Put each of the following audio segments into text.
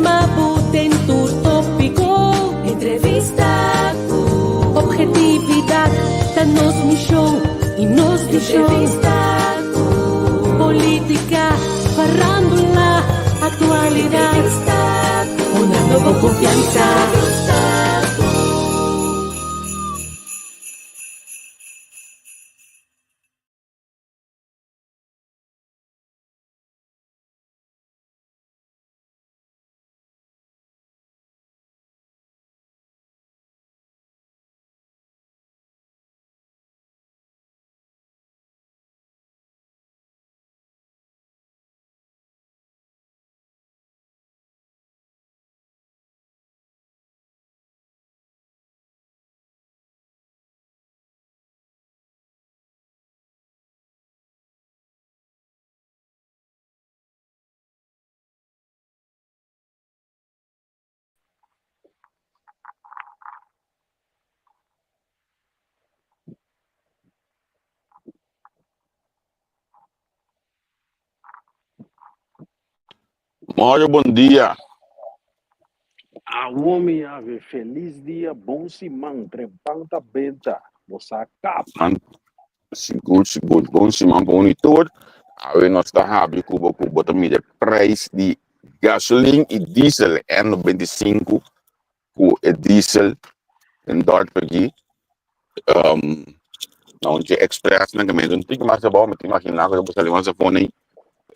Informa bo den tur tópiko. Entrevista ku ophetividat ta nos mishon i nos vishon. Entrevista ku polítika, farándula, aktualidat. Entrevista ku honrando bo konfiansa. Entrevista ku. Mario, bon dia. Awo mi ave, felis dia, bon siman, trempan ta benta, bo sa kap. Man, sigur, sigur, bon siman pa un i tur. Awe nos ta habri ku bo ku bo ta mira prijs di gasolin i diesel N95 ku e diesel den Dort p'aki. Um, na un dje express nan ke mete un tiki mas abou, mi ta imaginá ku bo sali mas afó nei.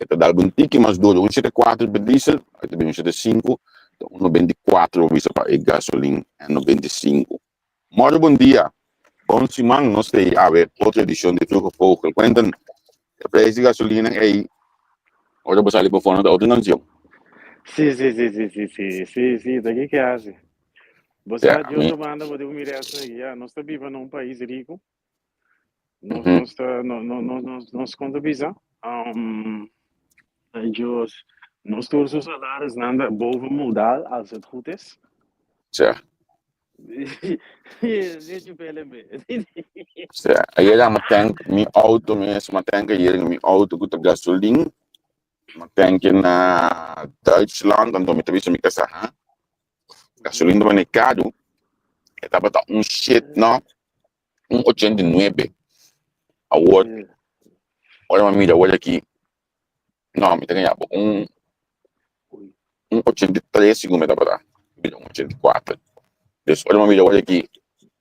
E ta dal un tiki mas duro, un shete kuater pa diesel, e ta bin un shete sinku, ta un 94 bo bisa pa e gasolin N95. Moro bon dia, bon siman, nos ta awe otro edicion di Vroege Vogel. Quentin, e prijs di gasolina ei, ora bo sali pa fono ta otro cancion. Sí, sí, sí, sí, sí, sí, sí, sí, ta ki ke hasi. Bo Ja, sa, Dios mi, lo manda bo di un mira eso aquí. Ja, nos ta biba na un pais rico. Nos, nos ta, no, no, no, nos, nos kon ta bisa? Um, ay Dios, nos tur su salaris nan ta boven modal als het goed is. Ja. Lechu PLB. Ja, ayer a tank mi auto mes, ma tank ayer mi auto ku ta gasolin, ma tank na Duitsland, anto mi ta bisa mi kasa, ha? Gasolin ta mane karo, e tabata un shit no, un 89. Awor, ora mi mira awor aki, no, mi ta gaña bo, un un 83 segun mi tabata, bira un 84. Dus ora mi mira awor aki,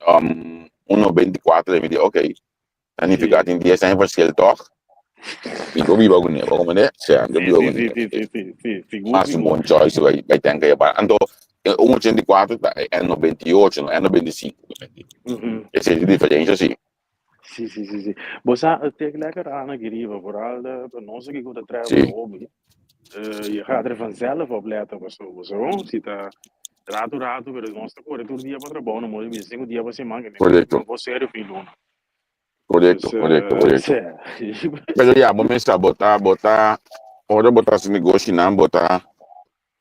um, un 94, mi di, ok, ta nifica tin 10 aña verschil toch? Mi go biba kuné, bo comprende? Sea, mi go biba Sí, kuné. sí, sí, sí, sí, sí, sigur, Mas un sigur. bon choice bai bai tenka e ba. Anto, e un 84 ta e N98, no N95. Esei e diferencia sí. Sí, sí, sí, sí. Bo sa, het tek lekker aan aki riba, vooral de, pa nos aki ku ta travel hobby. Je gaat er vanzelf op letten, paso, bo sa, si ta rato rato, pero nos ta kore tur dia pa trabou, no mo di cinco dia pa siman, que no por serio fin luna. Correcto, Dus, correcto, correcto. sí. Pero ya, bo mester bo ta, bo ta, ora bo ta hasi negoshinan, bo ta,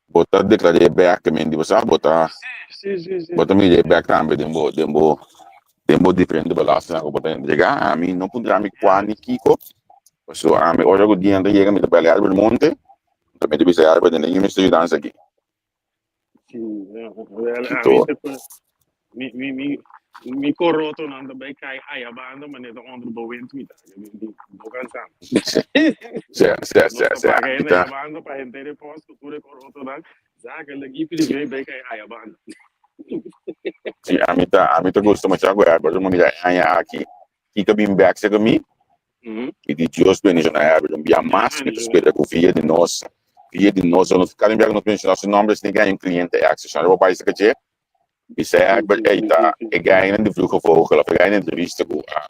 bo ta declar'é bek, men di bo sa, bo ta, Sí, sí, sí, bo ta mir'é bek tambe den bo, den bo, den bo diferente belastingnan ku bo ta entregá. Ami no puntra mi kua ni kiko, pasobra ami ora ku dia ta yega mi ta bai Albert Monte, mi ta bisa Albert, den e mester yudansa aki. Sí, wel, Ki a mi to. te pa- mi mi mi mi coroto nan ta bij kai aya banda maar net onder bewind mi ta mi di bo cansa. Sí, sí, Nos sí, ta sí, paga mi hende ta. aya banda pa henter e post ku tur e coroto nan zakelijk i privé bij kai aya banda. Sí, ami ta, ami ta gusta masha ku Herbert, mi mira e aña aki, kiko bin bek serka mi, I di Dios bendiciona Herbert un bia mas. Mi ta spera cu via di nos, via di nos, nos cada bia cu nos menciona su nomber esne gaya un cliente extra. Shon riba bai cerca dje, bisa Herbert, ey ta e gayanan di Vroege Vogel of e gaya na entrevista cu a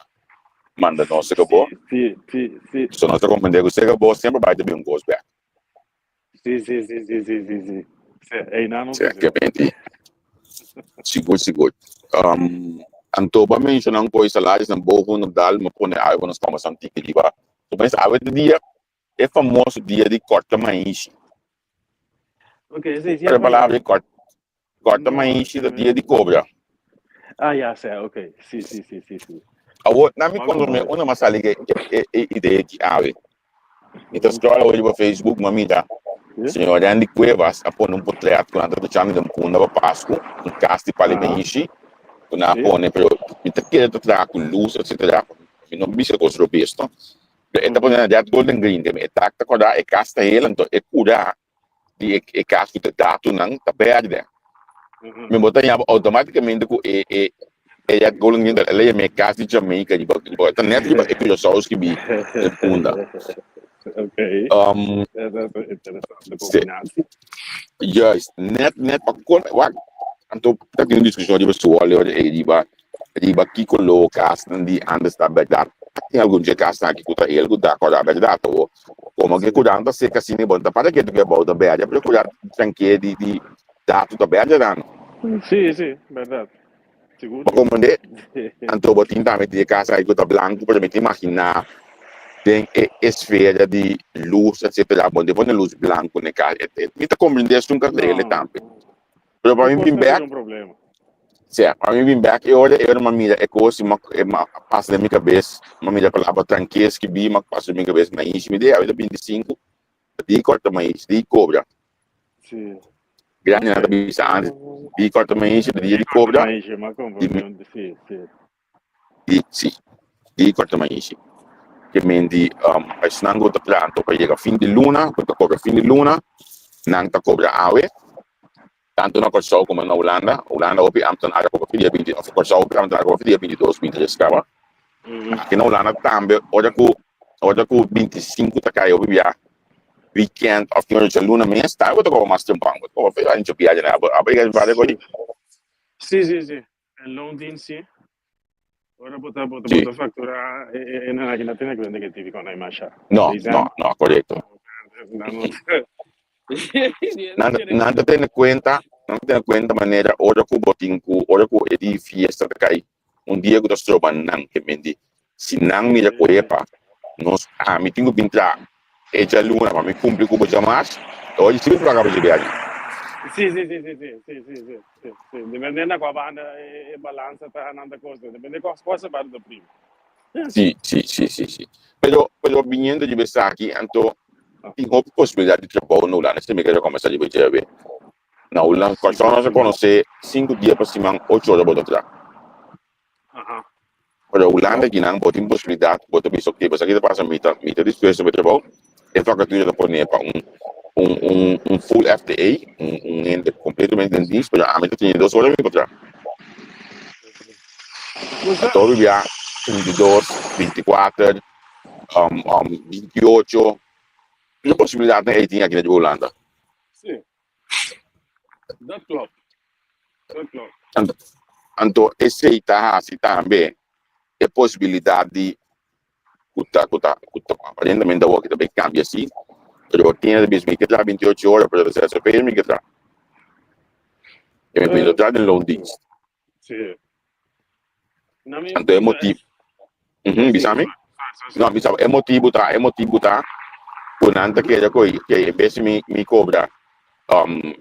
manda nos cerca bo. So nos ta comprende cu cerca bo semper bai ta bin un cos bek. Sí, sí, sí, sí, sí, sí, sí. Sí, einan nos Sí, dice. ke menti. Sigur, sigur. Um, anto ba menciona un koi salaris nan boven op dal, ma pone algo nos conversa un tiki riba. So mens awe de dia, e famoso dia di korta maishi. Ok, sí, sí, Pero español. palabra di kort, korta No, maishi ta dia di cobra. Ah, ya, sí, ok. Sí, sí, sí, sí, sí. Awor, na mi Wak cuando me mooi. una mas sali e, e, e idea ki awe. Mi ta scroll awor riba Facebook, ma mira. Señor Randy Cuevas a pone un potret ku nan ta duchando den Punda pa Pasku, un kas di pali meishi ku nan a pone, pero mi ta kere ta traha ku lus etcetera, mi no bisa kos robes no, pero e ta pone na red, gold and green, e tak ta kòrda e kas ta hel, anto e kura di e kas ku ta datonan ta bèrdè. Mi bo ta yama outomátikamente ku e e e red, gold and green ta el a yama e kas di Jamaica riba riba ta nèt riba e Curaçao skibí den Punda. Oké. Dat is een interessante combinatie. Juist, net net pa kon wak anto ta tin un diskushon riba Zwolle ora ei riba riba kiko lo kasnan di antes ta bèrdat. Tin algun dje kasnan aki ku ta el ku ta kòrda bèrdat awo. Komo ke kurant ta seka asina bon ta para ketu ku e bou ta bèrdè pero kurant tranke di di datu ta bèrdè nan. Sí, sí, bèrdat. Sigur. Bo komprendé? Anto bo tin tambe di e kas aki ku ta blanku pero mi ta imaginá den e esfera di lus etcetera bo no ta pone lus blanku na e kas. Mi ta komprendé esun kas lele tambe. Pero pa mi bin bek, sea, pa mi bin bek e ora e ora mi a mira e kos i mi a pasa den mi kabes, mi a mira e palabra tranke skibí, mi a pasa den mi kabes maishi, mi di awe ta 25, di kòrta maishi, di kobra. Grandinan ta bisa antes, di kòrta maishi, di dia di kobra, di si, di kòrta maishi. Ke men di esnan ku ta planta pa yega fin di luna, ku ta kobra fin di luna, nan ta kobra awe, tantu na Kòrsou komo na Hulanda. Hulanda hopi ámtenar a kobra fin dia binti, òf Kòrsou hopi ámtenar a kobra fin dia 22, 23 kaba. Aki na Hulanda tambe ora ku ora ku 25 ta kai hopi bia weekend òf tin ora djaluna mes tambe bo ta kobra mas tempan, bo ta kobra fe ancho biaha nan. Abo abo yega varios kos. Sí, sí, sí. En loondienst sí. Ora bo ta bo ta bo ta factura e nan aki no tene cuenta ke típico no hay masha. No, no, no, correcto. Nan nan ta tene cuenta, nan ta tene cuenta manera ora cu bo tin cu ora cu e di fiesta ta cay un dia cu ta stroba nan ke men di si nan mira cu epa nos ami tin cu bin tra e djaluna pa mi cumpli cu bo djamars e ora di si bo paga pa dje biaha. Sí, sí, sí, sí, sí, sí, sí, sí, sí, sí. Depende na cua banda e balansa ta nan ta cosa. Depende cua cua se banda ta prima. Sí, sí, sí, sí, sí. Pero, pero biniendo riba esaki, anto tin hopi posibilidad di trabou na Hulanda. Esei mi kere comenzá riba dje awe. Na Hulanda, Kòrsou nos a konosé sinku dia pa siman, ocho ora bo ta traha. Pero Hulanda akinan bo tin posibilidat, bo ta bisa oke, bo sa ki ta pasa, mi ta mi ta dispuesto pa e trabou, e vakatura ta pone pa un un un un full FTE, un un hende kompletamente den dienst, pero ami ta tene 2 ora mi por traha. Anto hopi bia 32, 24, 28, tur posibilidatnan ei tin aki na Hulanda. Sí. Dat klopt. Dat klopt. Anto, anto esei ta hasi tambe e posibilidat di ku ta ku ta ku ta aparentemente awor ki ta bay kambia si, pero tin ta bisa mi ke traha 28 ora, pero ta ZZP mi ke traha. E mi ta traha den loondienst. Sí. Anto e motibu, mhm, bisa mi? No, bisa e motibu ta, e motibu ta ku nan ta kere ku ke en bes di mi mi kobra um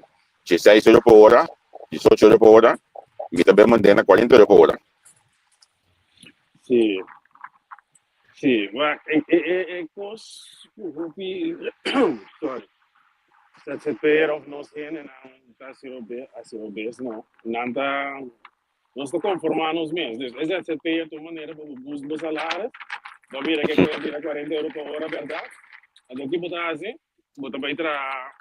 16 euro pa ora, 18 euro pa ora, mi ta ben mantene na 40 euro pa ora. Sí. Sí, maar e, e, e, e kos ku hopi, sorry, ZZP'er of nos hendenan ta hasi robe, hasi robes, no, nan ta, nos ta konformá nos mes. Dus e ZZP'er ta un manera pa bo boost bo salaris, bo mira ke koe a bira 40 euro pa ora, bèrdat? Anto ki bo ta hasi? Bo ta bai traha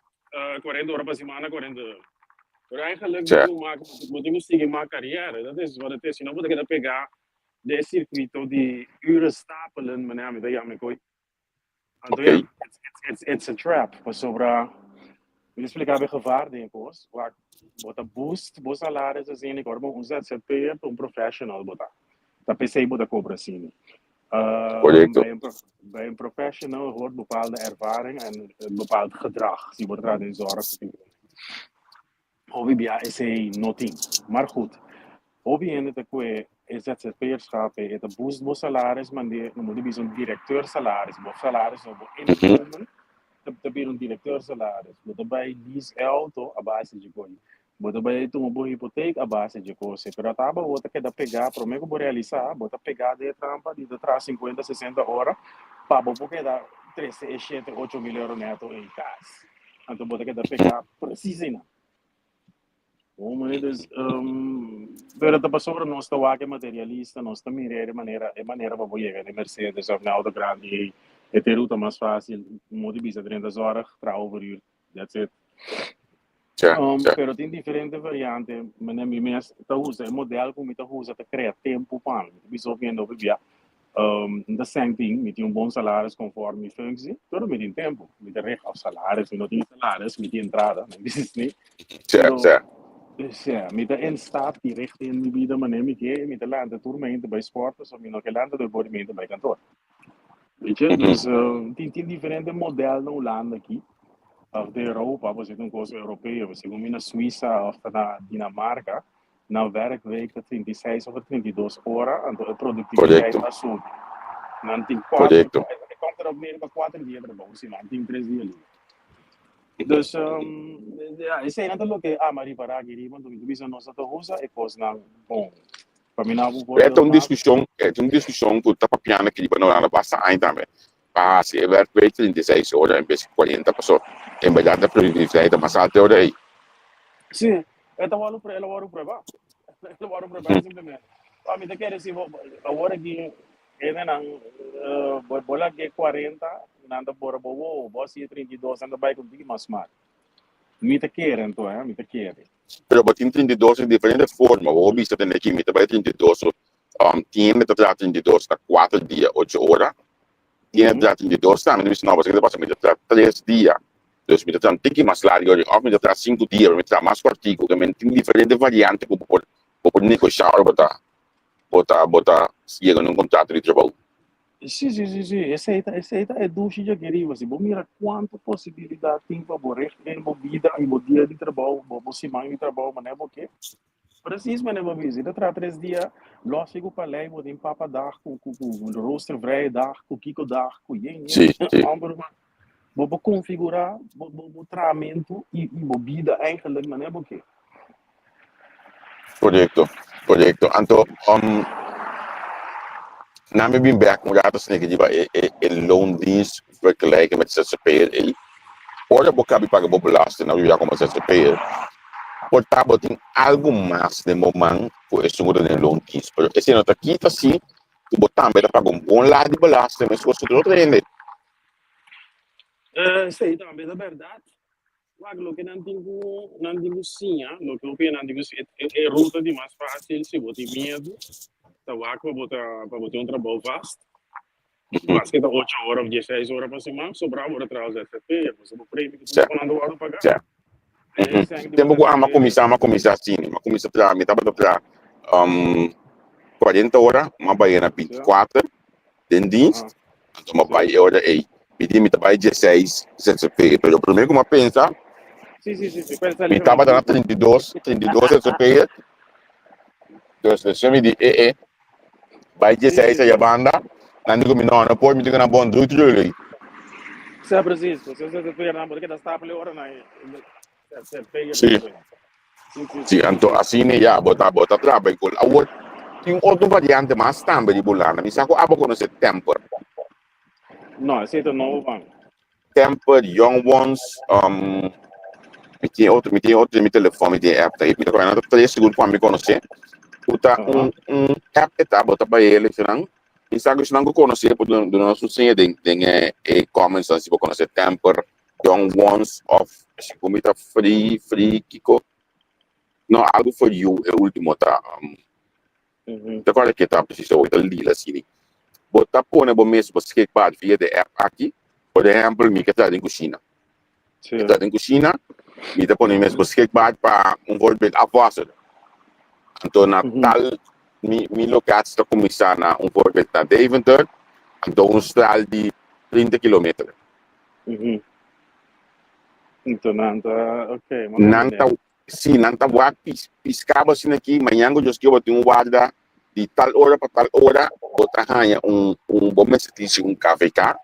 40 ora pa simana, 40 euro. Pero eigenlijk bo tin ku mak, bo tin ku sigui mak kariera, dat is wat het is, sino bo ta keda pegá de circuito di uren stapelen, meneer, mi ta yama e koi. Anto ja, it's a trap, pasobra mi ta splika bo e gevaar den e kos, wak bo ta boost bo salaris asina, ora bo un ZZP'er ta un professional bo ta, ta p'esei bo ta kobra asina. Bij een professional hoort bepaalde ervaring en een bepaald gedrag, si bo ta traha den zorg. Hopi bia esei no tin. Maar goed, hopi hende ta kue e ZZP'erschap ei, e ta boost bo salaris, mande, no moet bisa un directeur salaris, bo salaris no, bo inkomen ta bira un directeur salaris. Bo ta bai lease e auto a base dje koi. Bo ta bai tuma bo hipoteek a base dje kos. Pero ataba bo ta keda pegá, promé ku bo realisá, bo ta pegá den e trampa di ta traha 50, 60 ora pa bo por keda trese e shete, 8000 euro neto ei kas. Anto bo ta keda pegá precies einan. Bon manera, dus, um, pero ta pasobra nos ta wak e materialista, nos ta mira e manera, e manera pa bo yega na e Mercedes of na auto grandi ei, e ta e ruta mas fácil, mo di bisa drenta zorg, traha overuur, that's it. Cha, Um, cha. pero tin diferente variante, manera mi mes ta usa, e model ku mi ta usa ta krea tempu pa mi. Mi ta bisa hopi hende hopi bia, Um, n ta sèntin, mi tin un bon salaris konforme mi functie, pero mi tin tempu. Mi ta reg, of salaris, mi no tin salaris, mi tin entrada, mi bisis ni. Sè, Pero, sè. sè, mi ta in staat di richt in mi bida manera mi ke, mi ta lanta tur mainta bai sport, pasobra mi no ke lanta dor bori mainta bai kantor. Weet je? Dus tin diferente model na Hulanda aki, of den Europa, pasobra ta un kos europeo, segun mi na Suiza of ta na Dinamarca, Nan werkweek ta 36 over 32 ora, anto e productiviteit Correcto. a subi. Nan tin cuatro, Correcto. e komt erop neer pa cuatro dia trabou, si nan tin tres dia liber. Dus, ja, esei nan ta loke ami a ripará aki riba, anto mi ta bisa nos no ta usa e kosnan bon. Pa mi nan un E ta voorbeeld un maak. discusion, e ta un discusion cu ta papiando aki riba Noranda basta aña tambe. Pa haci e werkweek 36 ora en bes di 40, paso en berdad e productividad ta mas alto e ora ei. Sí, E ta wòrdu el a wòrdu pruebá. El a wòrdu pruebá simplemente. Pa mi ta kere si bo awor aki hendenan bo bo lag'é 40 nan ta bora bo wowo, bo a sigue 32 nan ta bai ku tiki mas smart. Mi ta kere anto eh, mi ta kere. Pero bo tin 32 den diferente forma. Bo por bisa tende aki mi ta bai 32 tin hende ta traha 32 na 4 dia 8 ora. Tin e tra 32 tambe, mi bisa no, pasobra ke ta pasa? Mi ta tra tres dia, dus mi ta tra un tiki mas largu ori, òf mi ta tra sinku dia, pero mi ta tra mas kòrtiku, ke men tin diferente variante ku bo por bo por negoshá ora bo ta bo ta bo ta yega na un kontrato di trabou. Sí, sí, sí, sí, esei ta esei ta e dushi dje aki riba. Si bo mira kuantu posibilidat tin pa bo richt den bo bida i bo dia di trabou, bo bo siman di trabou manera bo ke. Precies meneer Babisi, ta traha tres dia, los ku palei bo tin papa dag ku ku ku roostervrije dag, ku kiko dag, ku yen yen. Sí, sí. Amper man. Bo por konfigurá bo bo bo trahamentu i i bo bida eigenlijk manera bo ke. Korekto, korekto. Anto, um, na mi bin bek un rato asina ki riba e e e loondienst vergelijken met ZZP'er ei. Ora bo kabi paga bo belasting na bo komo ZZP'er, por ta bo tin algu mas den bo man ku esun ku ta den loondienst. Pero esei no ta kita si ku bo tambe ta paga un bon laag di belasting meskos ku tur otro hende. Esei tambe ta bèrdat. Wak loke nan tin ku nan tin ku siña, loke hopi nan tin ku siña, e ruta di mas fásil si bo tin miedu ta wak pa bo ta pa bo tin un trabou vast. Maske ta ocho ora of dieseis ora pa siman, sobrá bo ta traha ZZP, pasobra bo premio ku Sè, bo nan ta wòrdu pagá. sè. E sèn di bo Tempu ku ami a ZZP. kuminsá, mi a kuminsá asina, mi a kuminsá traha, mi tabata traha 40 ora, mi a bai na 24 den dienst, anto mi a bai e ora ei. Mi di mi ta bai dieseis ZZP, pero promé ku mi a pensa, Sí, sí, sí, sí. Pensa mi liga tabata na mas 32, 32 ZZP, dus despues mi di e e, Bai Sí, 16 sí, aya sí. banda, nan di ku mi no, no por, mi di ku nan bon druk jullie. Sí, precies. Pues eso te estoy hablando, porque ta stapel ora na se pega Sí, sí, sí, sí, sí, sí, anto sí. asina ya, bo ta bo ta traha bai kol. Awor tin otro variante mas tambe di Bulanda. Mi sa ku abo konosé Temper. No, ese ta nobo pa mi. Temper, Young Ones, mi tin otro, mi tin otro den mi telefòn, mi tin e app ta mi ta kòrda nan ta tres sigur ku ami konosé, ku ta un un app e ta, bo ta bai e esnan, mi sa ku esnan ku konosé por duna duna nos un seña den den e e comments nan si bo konosé Temper, Young Ones òf si mi ta Free Free kiko, no algu for you e ultimo ta. Ta kòrda ke ta presis awor ta lila asina. Bo ta pone bo mes beschikbaar via de app aki. Por ehèmpel, mi ke traha den kushina. Mi traha den kushina, mi ta pone mi mes beschikbaar pa un voorbeeld afwasser. Anto na tal mi mi locatie ta kuminsá na un voorbeeld na Deventer, anto un straal di 30 kilometer. Anto nan ta, oké, m'a Nan ta komprendé. Si nan ta wak piská bo asina aki, mañan ku Dios ke bo tin un warda di tal ora pa tal ora, bo ta haña un un bo mester tin si un KVK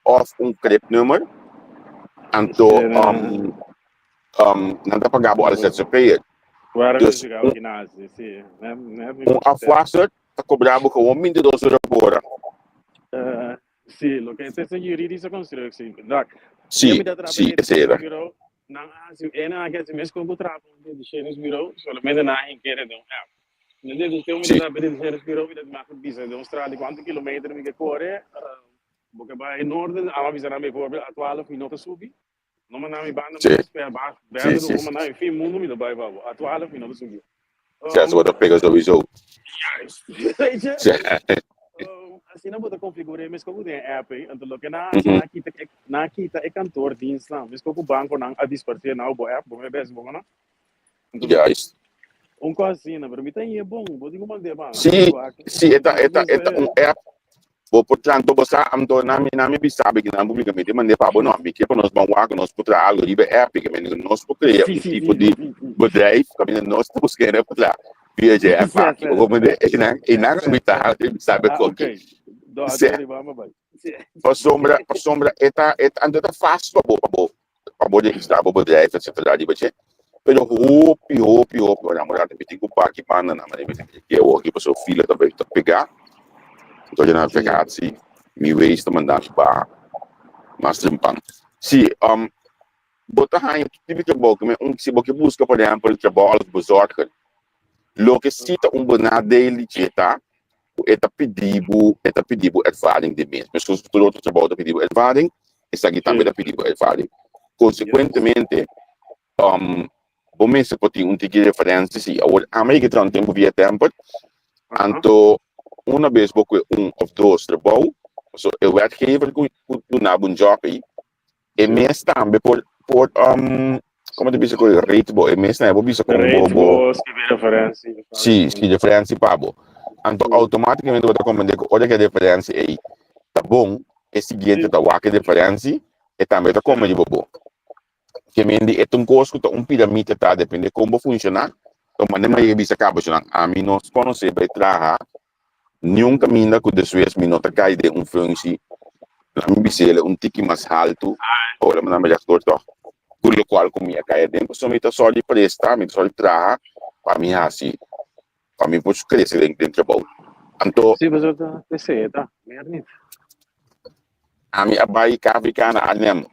òf un cribnummer, anto nan ta paga bo al ZZP'er. Dus un un afwasser ta kobra bo gewoon 22 euro por ora. Sí, loke ta e juridische constructie. Dak. Sí, sí, esei era. Bureau, nan a hasi, e nan a hasi mes kon ku traha un detacheringsbureau, solamente nan a hinkere den un app. Nan di ku mi ta traha detacheringsbureau, mi ta mag bisa den un straat di kuantu kilometer mi ke kore, bo ke bai noorden, a bisa nan bijvoorbeeld a 12 mi no ta subi, no manda mi banda mas per ba, verder no manda mi fin mundo mi ta bai pa bo, a 12 mi no ta subi. Ja, so ta pega sowieso. Juist. Weet je? Asina bo ta configuré mes ku den app, eh. Anto loke nan hasi, nan kita e, nan kita e kantoordienstnan. Mes ku bankonan a disparsé nou bo app, bo me bes bo no. Anto, Juist. un kos asina, pero mi ta hie bon, bo tin ku mand'é pa mi. Sí, sí, e ta, e ta, e ta un app. Bo por traha, anto bo sa, anto nan mi, nan mi bisa bo kinan publicamente mand'é pa bo, no, mi ke pa nos ban wak, nos por traha algo riba e app, ke mende ku nos por krea un tipo di bedrijf kaminda nos ta buska hende pa traha via dje app aki. Bo comprende? Einan, einan mi ta bisa bo koki. Sí. Pasobra, pasobra e ta, e ta, anto e ta fácil pa bo, pa bo, pa bo registrá bo bedrijf etcetera riba dje. Pero hopi, hopi, hopi ora mi mi tin ku baki banda nan manera mi tin ke awor aki pasobra fila ta ta pegá. Anto dje nan vakantie mi wees ta manda mi baha mas trempan. Sí, bo ta haña tur tipo di trabou ku mi un si bo ke buska por ehèmpel trabou als bezorger loke si ta un bo nadeel di dje ta ku e ta pidi bo e ta pidi bo ervaring di mes meskos ku tur otro trabou ta pidi bo ervaring esaki tambe ta pidi bo ervaring konsekuentemente bo mester por tin un tiki referensia si awor ami ke traha un tempu via temper anto una bes bo kue un of dos trabou so e wetgever ku duna bo un job ei e mes tambe por por como te bisa ku rate bo e mes tambe por bisa kon bo Rate bo bo, skibi referentie. si skibi referentie pa bo anto automaticamente bo ta comprende ku ora ke referentie ei ta bon e siguiente ta wak e referentie e tambe ta come riba bo ke men di e ta un kos ku ta un piramide ta depende kon bo funshoná ta un manera mi a bisa kaba shonnan ami no konosé bai traha Niun kaminda ku despues mi no ta kai den un funshi, la mi bis'el un tiki mas haltu, ora mi nan rector tòg, ku lokual ku mi a kai aden, pasobra mi ta sòru di presta, mi ta sòru di traha pa mi hasi, pa mi por krese den den trabou. Anto. Sí, pasobra ta esei e ta, meer niet. Ami a bai KVK na Arnhem,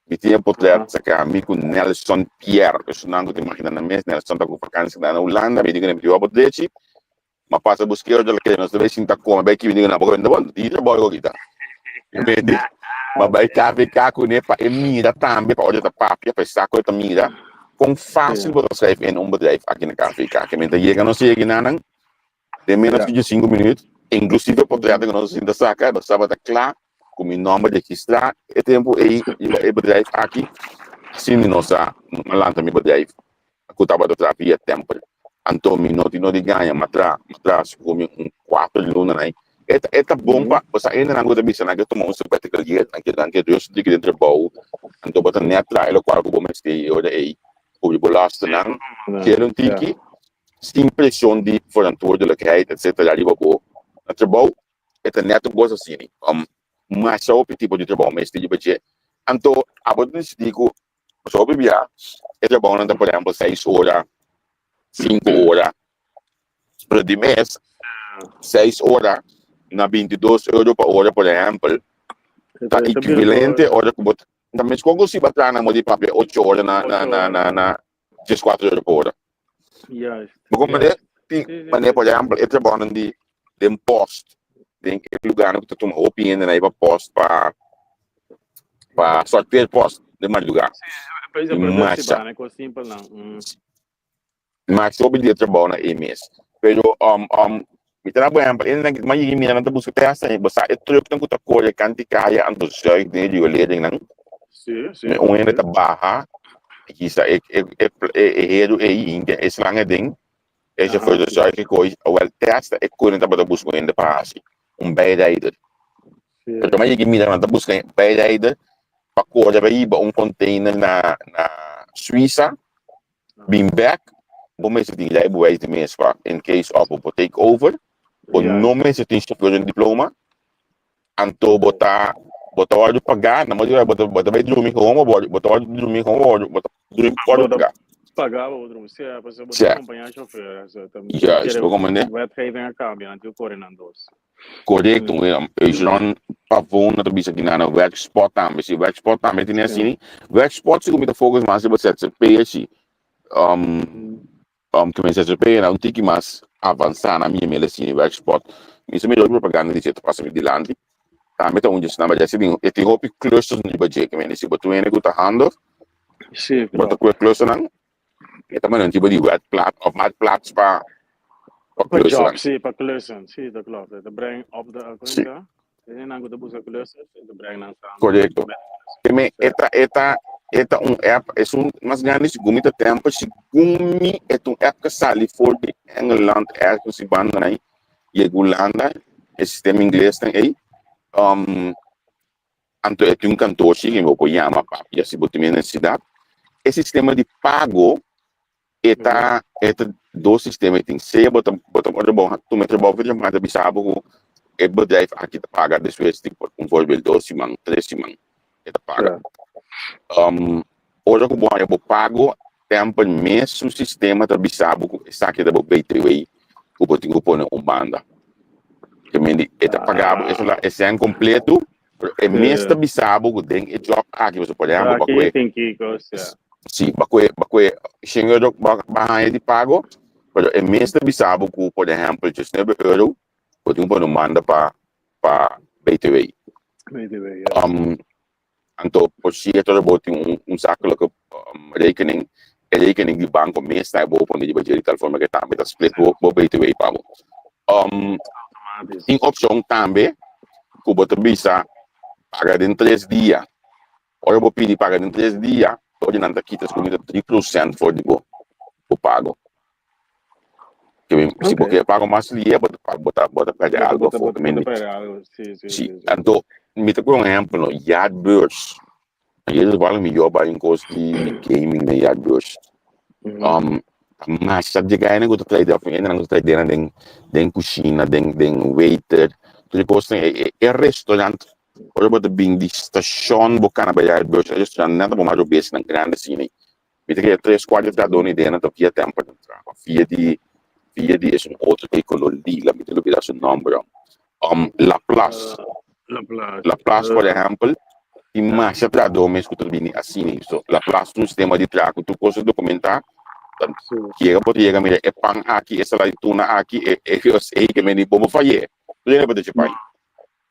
mi tin e potret saka mi ku Nelson Pierre, esunnan ku ta imagina nan mes, Nelson ta ku vakansi na Hulanda, mi di ku mi tin wou potrechi, Ma pasa busk'é otro loke nos ta bai sinta kome bai kibi na boka bon di trabou e kita. Medi ma bai KVK kuné pa e mira tambe pa ora ta papia pa e sa ku e ta mira kon fásil bo ta schrijf in un bedrijf aki na KVK. Ke men ta yega nos yega nan den menos ku 5 minuut inklusive portreto ku nos a sinta saka nos tabata kla ku mi nòmber registrá e tempu ei riba e bedrijf aki sin mi no sa mi a lanta mi bedrijf ku tabata traha via tèmpel. Anto mi no tin no di gaña, m'a traha, m'a traha segun mi un kuater luna nan. E ta e ta bon pa bo sa hendenan ku ta bisa nan ke tuma un sabbatical year, nan ke nan ke rust diki den trabou, anto bo ta nèt traha e lokual ku bo mester e ora ei, kubri bo lasternan, kere un tiki sin preshon di verantwoordelijkheid etcetera riba bo na trabou. E ta nèt un kos asina. Masha hopi tipo di trabou mester riba dje. Anto abo ta disidí ku Pasobra hopi bia e trabounan ta por ehempel seis ora, sinku ora, pero di mes seis ora na 22 euro pa ora por ehempel ta ekivalente ora ku bo ta meskos ku si bo a traha na modo di papia ocho ora na na na na na 14 euro pa ora. Juist. Bo comprende? Tin manera por ehempel e trabounan di den post den e lugarnan ku ta tuma hopi hende na iba post pa pa sorteer post den madrugá. Sí, Masha. Masha. Kos simpel nan. Masha hopi di e trabounan ei mes. Pero um um mi ta na por ehempel hende nan yigi mira nan ta buska te hasta bo sa e trucknan ku ta kore kanti kaya anto zuig den e rioleringnan. Sí, sí. Me un hende ta baha hisa e e e e heru ei hinka e slang aden E chauffeur ta zorg e kooi, awel te hasta e kooi nan tabata buska un hende pa hasi, un bijrijder. Pero ma yegi mira nan ta buska un bijrijder pa kore bai hiba un container na na Suiza, bin bek, bo mester tin rijbewijs di mes pa in case of bo por take over, bo no mester tin chauffeur den diploma, anto bo ta bo ta wòrdu pagá, na modo bo ta bo ta bai drumi gewoon, bo bo ta wòrdu drumi gewoon, bo ta drumi wòrdu pagá. Pagá bo drumi, sea, pasobra bo ta Sea. acompañá chauffeur, so ta Juist, bo comprende? Wetgeving a cambia, nan tin ku kore nan dos. Korekto, Eugeron Pavon na ta bisa ki nan werkspot tambe. Si werkspot tambe tin asina. Werkspot sigur mi ta focus mas riba ZZP si. Ke men ZZP na un tiki mas avansa na mi mele asina werkspot. Mi sa mira propaganda di dje ta pasa mi dilanti. Tambe ta un dje esnan ba dje e tin hopi clusters riba dje ke men si bo tin hende ku ta handig bo ta kue clusternan. E ta manda un tipo di werkplaats of marktplaats pa pa Pa klussen. job, sí, pa klussen. Sí, dat klopt. E ta breng op de, hoe Sí. heet dat? E nan ku ta buska klussers, e ta breng nan samen. Correcto. Met Te me klussers. eta eta eta un app es un mas grande segun mi ta tempo segun mi e ta un app que sali for di Engeland ergens die banda ahí yega Hulanda e sistema ingles nan ei um, Anto e tin un kantoshi ku bo por yama papia si bo tin nesesidat. E sistema di pago e ta e ta dos sistema e tin. Sea bo ta bo ta ora bo tuma e trabou for yamada ta bisa bo ku e bedrijf aki ta paga despues di un voorbeeld dos siman, tres siman e ta paga. Ora ku bo haña bo pago Temper mes su sistema ta bisa bo ku esaki ta bo BTW ku bo tin ku pone un banda. Ke men di e ta paga bo eso la e sèn kompleto, pero e mes ta bisa bo ku den e job aki, pasobra por ehèmpel bo a kue si bo a kue bo a kue shen euro bo a haña di pago, pero e mes ta bisa bo ku por ehèmpel diesnuebe euro bo tin ku pone un banda pa pa BTW. Anto por cierto ora bo tin un un zakelijke rekening, e rekening di banco mes ta e bo pone riba dje di tal forma ke tambe ta split bo bo BTW pa bo. Tin opcion tambe ku bo ta bisa paga den tres dia. Ora bo pidi paga den tres dia, ora nan ta kita segun mi ta 3% for di bo bo pago. Si bo kier paga mas lia, bo ta bo ta bo ta perde algo afó. Si, anto mi ta pone un ehèmpel no, Jaarbeurs. Ayer toevallig mi job bai un kos di gaming den Jaarbeurs. Ta masha dje gainan ku ta trae den, hendenan ku ta trae den den den kushina, den den waiter, tur e kosnan. E restaurant, ora bo ta bin di stashon bo kana bai Jaarbeurs, e restaurant nan ta por mas robesnan grandi asina. Mi ta kere tres cuarto ta dona idea na ta via temper ta traha via di via di esun otro ke color lila mi ta lubida su nomber um Laplace Laplace Laplace por ehempel tin masha trahador mes ku ta bini asina so Laplace un sistema di traha ku tur kos ta dokumenta ta yega bo ta yega mira e pan aki e salada di tuna aki e e e ke meni bo bo faye tur hende bo ta dje pai.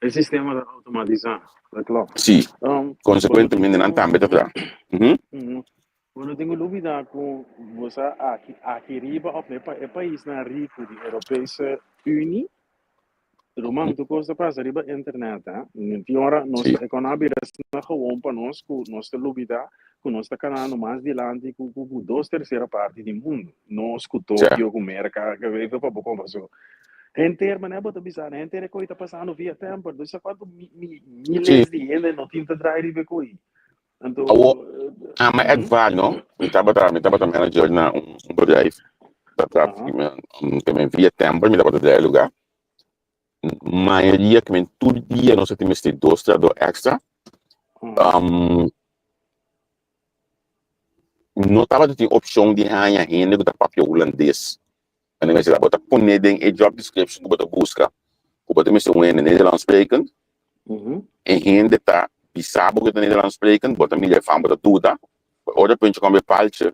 E sistema ta automatisa, dat klopt. Sí, Um, consecuentemente nan tambe ta traha. Mhm. Bo no tin ku lubida ku bo sa aki, aki riba of e, e paisnan riku di Europese Unie, ruman, tur kos ta pasa riba internet, hè. Tin ora nos ta, e kon a bira asina gewoon pa nos ku nos ta lubida ku nos ta kanando mas dilanti ku, ku, ku dos tersera parti di mundu. Nos ku Tokio, ku Merka, ke weet pa bo kon paso. Henter, manera bo ta bisa, henter e koe ta pasando via temper. Dus sa kuantu mi, mi, miles di hende no tin ta draai riba e koe. Anto, Awo, ama echt waar, no? Mi tabata, mi tabata manager na un, un bedrijf. Dat dat, um, via temper, mi tabata draai lugar. Mayoria, ke men tur dia nos a tin mester dos trahador extra. Um, no tabata tin opcion di haña hende ku ta papia hulandes. Mane mester bo ta pone den e job description ku bo ta buska ku bo ta mester un hende Nederlands sprekend. E hende ta bisa bo ku e ta Nederlands sprekend, bo ta mira e fan bo ta duda. Ora puntje kom e paltje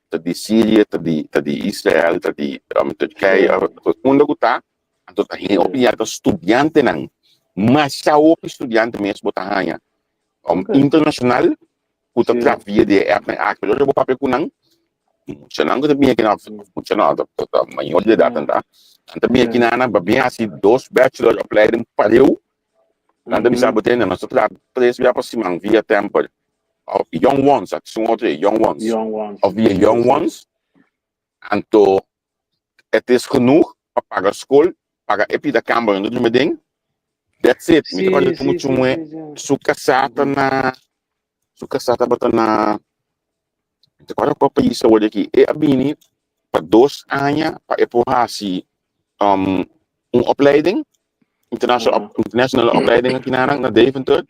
ta di Syrië, ta di ta di Israel, ta di Turkije, unda ku ta, anto ta hende hopi ya ta studiantenan. Masha hopi studiante mes bo ta haña internashonal ku ta traha via di e appnan aki. Pero ora bo papia ku nan, muchanan ku ta bini akinan, mucha no, ta ta mayor di edat nan ta, nan ta bini akinan nan pa bin hasi dos bachelor opleiding pareu, nan ta bisa bo tende nos ta traha tres bia pa siman via Temper, of Young Ones, aki su otro e Young Ones, of via Young Ones, anto het is genoeg pa paga skol, paga e pida kamber nan ta drumi aden, that's it. Mi ta kòrda ku muchu muhé su kasá ta na, su kasá tabata na, mi ta kòrda kua pais awor aki, e a bini pa dos aña pa e por hasi un opleiding, international international opleiding aki nan na Deventer,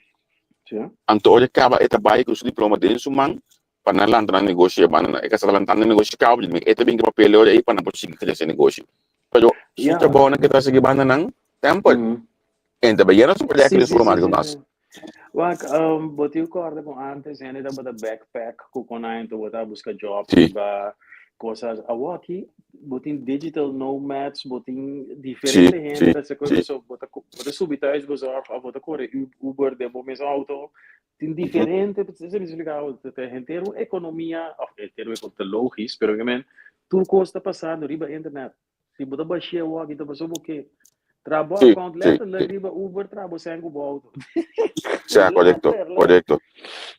anto ora e kaba e ta bai ku su diploma den su man pa nan lanta nan negoshi e banda nan e kasa ta lantando e negoshi kaba di e ta bin ki papel ora ei pa nan por sigui krese e negoshi pero su trabounan ke ta hasi ki banda nan temper. En ta bayena super lekker Sí, den sí, sí, supermarket sí, mas. sí. Wak, bo tin kòrda ku antes hende tabata backpack ku konai anto bo ta buska job Sí, riba kosas. Awoki bo tin digital nomads, bo tin sí, diferente hende sí, ta hasi kos, sí. paso bo ta bo ta subi thuisbezorgd of bo ta kore Uber den bo mes auto. Tin Mhm. diferente, esei mi splika bo, ta henter un ekonomia, of henter un ekonomia, ta logis, pero tur kos ta pasando riba internet. Si bo ta bashia awor aki ta pasobra bo ke traha bo Sí, account sí, letterlijk sí. riba Uber traha bo sèn ku bo auto. Sea, korekto, Letterlijk. korekto,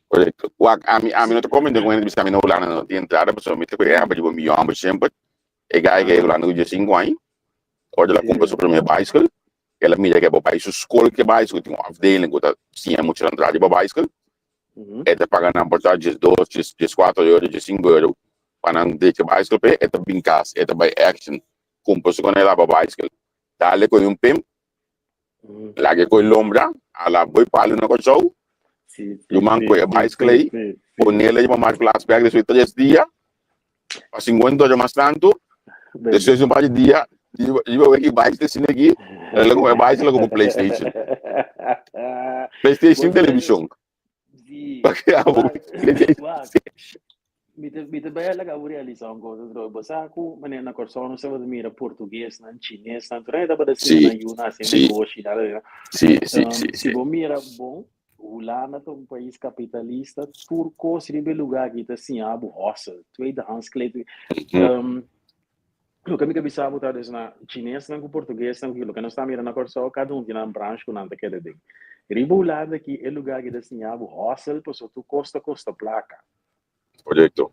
korekto. Wak, ami, ami no ta komende ku hende bisa ami na Hulanda no tin entrada, pasobra mi ta ku e ehèmpel di bo mi yòmber semper. E guy ke Hulanda ku diesinku aña, ora el a kumpra su promé baiskel, el a mira ke bo bai su skol ke baiskel tin un afdeling ku ta siña muchanan traha riba baiskel, e ta paga nan por ta diesdos, dies, dieskuater euro, diesinku euro pa nan drecha baiskel p'e, e ta bin kas, e ta bai Action kumpra su kone laba baiskel. Dale koe un pimp, laga e koe lombra, ala boi palu na Kòrsou, ruman koe e baiskel ei, ponele riba marktplaats bèk despues di tres dia, pa sinkuenta ora mas tantu, despues di un par di dia, riba weki baiskel asina aki, el a kumpra e baiskel a kumpra PlayStation. PlayStation televishon. Sí. Paske abo Wak, wak. Mi ta, mi ta bai laga bo realisá un cosa, bro. Bo sa ku manera na Kòrsou nos tabata mira portuguesnan, chinesnan, tur hende tabata siña nan Sí, yu na hasi sí, negoshi, da, da, da. sí, sí, sí, Si sí. bo mira bon, Hulanda ta un pais kapitalista, tur kos riba e lugá aki ta siña bo hustle, tweedehands kleding. Loke mi ta bisa bo ta des na chinesnan ku portuguesnan ku loke nos ta mira na Kòrsou kada un tin nan branch ku nan ta keda den. Riba Hulanda aki e lugá ki ta siña bo hustle pasobra tur kos ta kosta plaka. Korekto.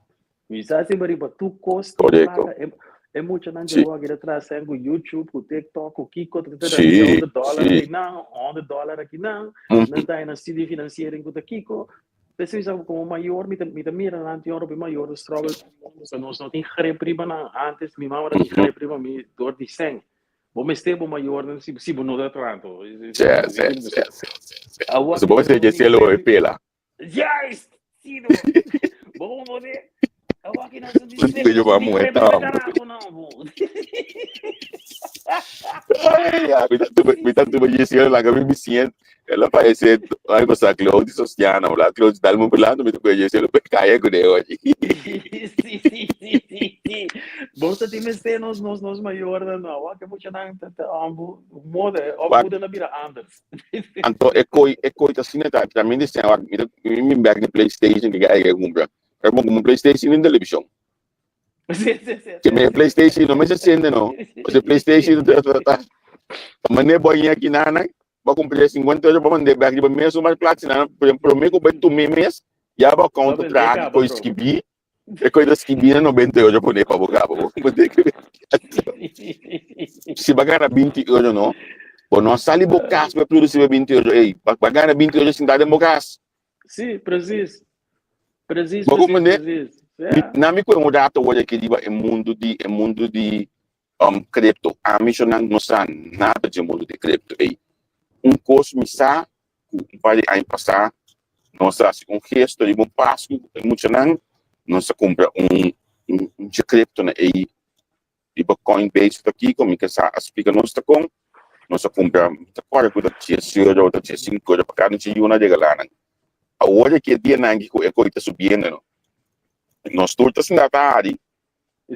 Mi sa si bo riba tur kos tin Korekto. plaka e e muchanan Sí. djawo aki ta traha sèn ku YouTube ku TikTok ku kiko ta ta Sí, honderd dòler sí. aki nan honderd dòler aki nan nan ta haña nan studie financiering ku ta kiko. P'esei mi sa komo mayor mi ta mi ta mira nan tin ora hopi mayor ta struggle pasobra nos no tin grip riba nan. Antes mi mama ta tin grip riba mi dor di sèn. Bo mester bo mayornan si si bo no ta traha. Sí, sí, sí, sí, sí. Awor Pasobra bo mester no tin dje cielo grip e pela. Juist! Sí, no. Bo como de Awor aki nos no tin Yo nos no va tin mujer grip riba tambe. carajo no, bo. Ay, ya, mi ta mi ta tuve dje cielo laga mi bisiña el a parece algo sa Claudio Sostiana, hola Claudio dal mo pelando mi ta kue dje cielo pe kaya ku de oye. Sí, sí, sí, sí, sí. Bo ta tin mester nos nos nos mayornan no. Awor ke muchanan ta ta ambu moda of Wak, moda na bira anders. anto e koi e koi ta asina ta ta mi disen wak mi ta mi mi bek di PlayStation ke ke kumpra. Pero bo kumpra PlayStation den televishon. Sí, sí, sí, Ke sí, me sí. PlayStation no mester sende no. Pasobra PlayStation ta ta ta ta mane bo aña aki nan bo a kumpra 50 euro bo mande bek riba mes un plachi nan prome ku bai tuma mes ya bo Bo account ta bende traha ki kaba koi bro. skibi e koi ta skibi na 90 euro pone pa bo kaba bo si bo a gana 20 euro no bo no a sali bo kas pa produsi bo 20 euro ey bo a gana 20 euro sinta den bo kas. Sí, precies. Precies, Bo precies, comprende? precies. Ja. Na mi ku un rato word aki riba e mundu di e mundu di crypto. Ami shonan no sa nada dje mundu di crypto ey. Un kos mi sa ku un par di aña pasá nos a hasi un gesto riba un Pasku ku e muchanan nos a kumpra un un dje crypto na ey riba Coinbase ta kiko mi ke sa a splika nos ta kon nos a kumpra mi ta kòrda ku ta dies euro ta dies sinku euro pa kada un dje yuna regalá nan. Awor aki e dianan aki ku e koi ta subiendo no nos tur ta sinta ta hari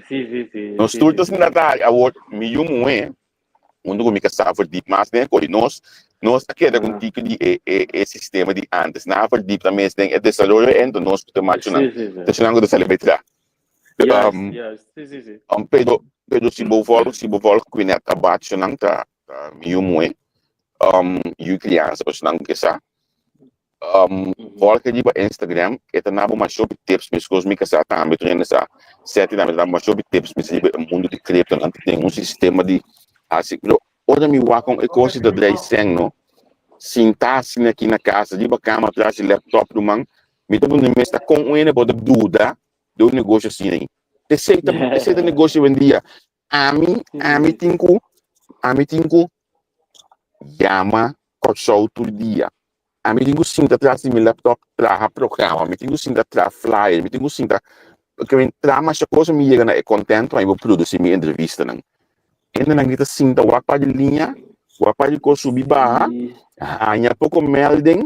Sí, sí, sí, nos sí, tur sí, ta sí, sinta sí. ta hari awor mi yu muhé huntu ku mi kasá verdiep mas den e koi nos nos a keda ku un Aha. tiki di e e e sistema di antes nan a verdiep nan mes den e desaroyo ento nos ku ta machunan Sí, sí, sí. ta esnan ku ta sali bai tra. Juist, Um, juist. Sí, sí, sí. pero, pero si bo volg, si bo volg Quinette Abacho nan ta, ta mi yu muhé, yu crianza pa nan ke sa. Volg riba Instagram, e ta nabo masha hopi tips, meskos mi kasá tambe tur hende sa, Seti tambe ta nabo masha hopi tips mis riba e mundu di crypto, nan ta den un sistema di hasi, pero ora mi wak kon e kos ta drei sèn no, sintá asina aki na kasa riba kama tras di laptop ruman, mi ta puntra mi mes ta kon un hende por ta duda de un negoshi asina ei. Esei ta esei ta negoshi hoy-en-dia. Ami ami tin ku ami tin ku yama Kòrsou tur dia. Ami tin ku sinta tras di mi laptop traha programa, mi tin ku sinta traha flyer, mi tin ku sinta traha masha kos pa mi yega na e content pa mi por produsi mi entrevistanan. Hendenan ki ta sinta wak pa di liña. Wak pa di kos subi baha, haña poko melding,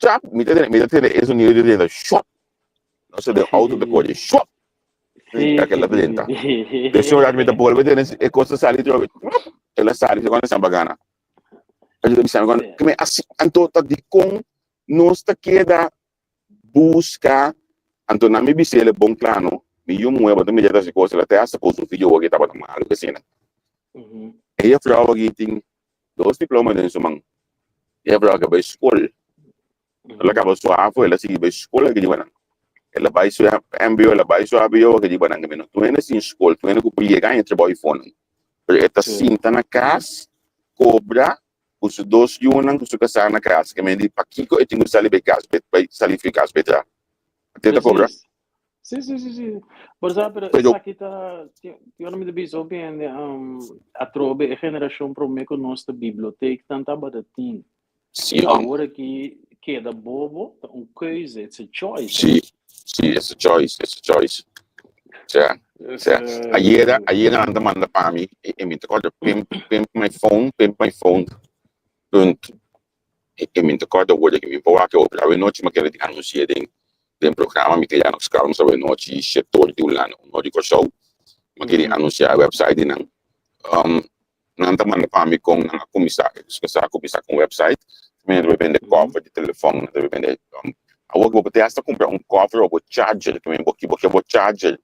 chap, mi ta mi ta tende e sonido di drenta, shwap. No se den auto ta kore, shwap. Ta kela drenta. Despues un rato mi ta bolbe tende e kos ta sali trobe, el a sali, se kònde san bagana. Anto ta bisa mi, kome asi, anto ta dikon nos ta keda Buska. Anto nan mi bis'el bon kla no, mi yu muhé bo ta mira ta hasi kos, el a te hasta post un video wak e tabata malu ku asina. E jefrou aki tin dos diploma den su man. E jefrou aki a bai skol, el a kaba su havo, el a sigui bai skol aki riba nan. El a bai su mbo, el a bai su hbo aki riba nan. Ke mino tur hende sin skol, tur hende ku por yega haña trabou ayifonan. Pero e ta sinta na kas, kobra ku su dos yunan ku su kasá na kas ke men di pakiko e tin ku sali bai kas bai sali fi kas bai tra te ta kobra. Sí, sí, sí, sí. Por sa, pero esaki ta, yo no mi ta bisa hopi hende, um, atrobe e generacion prome ku nos ta bibliotheek tan tabata tin. Sí, Awor aki keda bobo ta un keuze, it's a choice. Sí, sí, it's a choice, it's a choice. Sea, sea, ayera, ayera nan ta manda pa mi, e, e mi ta kòrda pimp, pimp my phone, pimp my phone punt, e, e mi ta kòrda word aki, mi por wak e otro, awe nochi mi a kere di anunsi'é den, den programa, mi kere nos skarms awe nochi, shete di Hulanda, un or di Kòrsou, mi a kere anunsiá e website di nan. Um, Nan ta manda pa mi kon nan a kuminsá, e a kuminsá ku un website, mi nan ta bende cover di telefòn, nan ta bende awor bo por te hasta kumpra un cover pa bo charger, ke men bo bo ke bo charger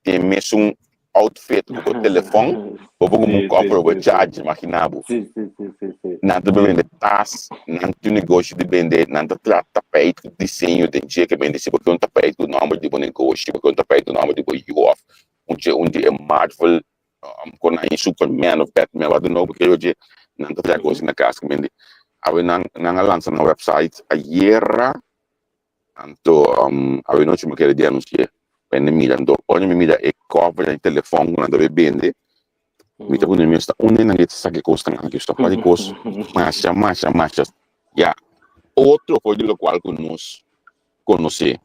tin e mesun outfit ku bo telefòn, bo por kumpra un cover pa bo charger, imagina bo. Nan ta bende tas, nan tin un negoshi di bende, nan ta traha tapijt ku diseño den dje, ke bende si bo ke un tapijt ku nòmber di bo negoshi, bo ke un tapijt ku nòmber di bo yu òf un dje un di e Marvel Kon nan Superman of Batman wat dan ook, porque oye, nan ta traha cos na cas kemen di. Awe nan nan a lansa nan website ayera, anto awe nochi mi kere di anuncia, bende mira, anto ora mi mira e cover di telefon ku nan ta bay bende, mi ta pone mi esta unda nan ta saka e cosnan aki, esta par di cos masha masha masha ya otro for di locual ku nos conoce.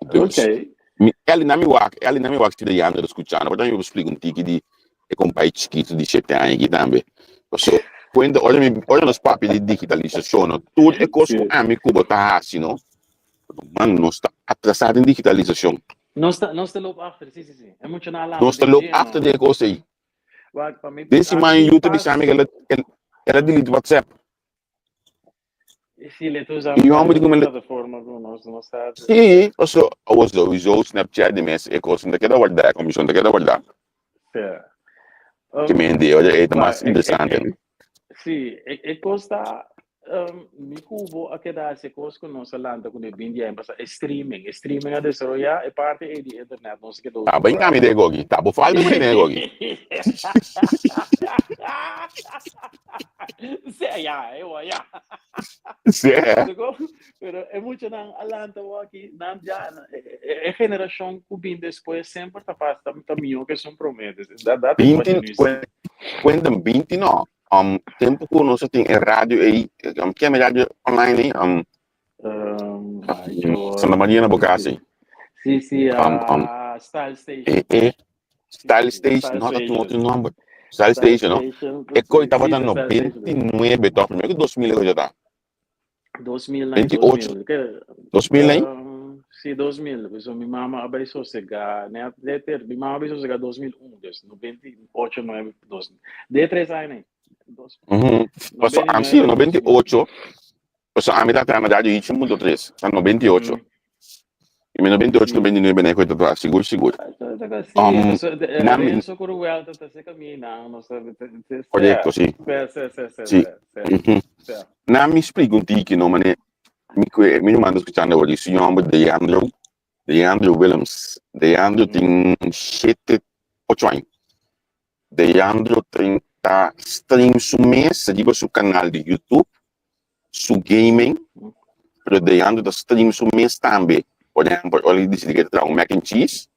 Dus, Ok. mi, Ellie, na mi wak, Ellie, na mi wak si Deandro ta skuchando, por tambe mi splika un tiki di e kompai chikitu di shete aña aki tambe. Paso, kuenta, ora mi, ora nos papia di digitalisashon, no, tur e kos ku ami ku bo ta hasi, no, man, nos ta atrasá den digitalisashon. Nos ta, nos ta loop achter, si, si, si. E muchanan a lanta Nos ta den loop dje, achter no. den e kos ei. Wak, pa mi, Den siman aki yu ta pas. bisa mi ku el a, el, el a delete WhatsApp. Sí, le usa I homber di un kuma plataforma ku nos no sa. Sí, paso awor sowieso Snapchat di mes e kos no ta keda wardá, e komishon ta keda wardá. Sí. Ke men di ora e ta mas interesante. Sí, e kos ta mi ku bo a keda hasi e kos ku nos a lanta kuné binti aña pasá, e streaming. E streaming a desaroyá e parti ei di internet nos a keda Ta bo enkami den e gogi, ta bo falta bo den e gogi. Sí, ya, ewa, ya. Sí. Pero e muchanan a lanta aki, nan ya, e generacion ku bin despues semper ta pas, ta, ta mihó ke esun promé. Dat, dat is wat je 20, nu ziet. cuenta 20 no. Tempo ku nos tin e radio ei, ken e radio online ei? Ai, joh. Santa Maria na Bocasi. Sí, sí, Style Station. Style Sí, Station, Style no, dat Station. otro nomber. Style Style Station, no? Station, E koi sí, tabata sí, Style Station. 99, toch? Primero que 2000 e koi ta. 2000, 28. 2000. Ke, 2000, hein? Sí, 2000. Pues mi mama a bai sosega, net, net, mi mama a bai sosega 2001, dus 98, 9, 2000. De tres aña, nee. Dos, Paso, am sí, 98. Paso, ami ta traha na Radio Ichi punto tres, ta 98. I mi 98, 99 na e koi ta traha, sigur, sigur. Sí, Mami, Renzo Coruel ta ta se camina, no sa, Correcto, sí. Sí, sí, sí, Sí. sí, sí. Na mi splika un tiki, no, mane, mi kue, mi ruman ta skuchando awor, su nomber Deandro, Deandro Willems. Deandro tin shete, ocho aña. Deandro tin ta stream su mes riba su kanal di YouTube, su gaming, pero Deandro ta stream su mes tambe. Por ehempel, ora e disidi ke ta traha un mac and cheese,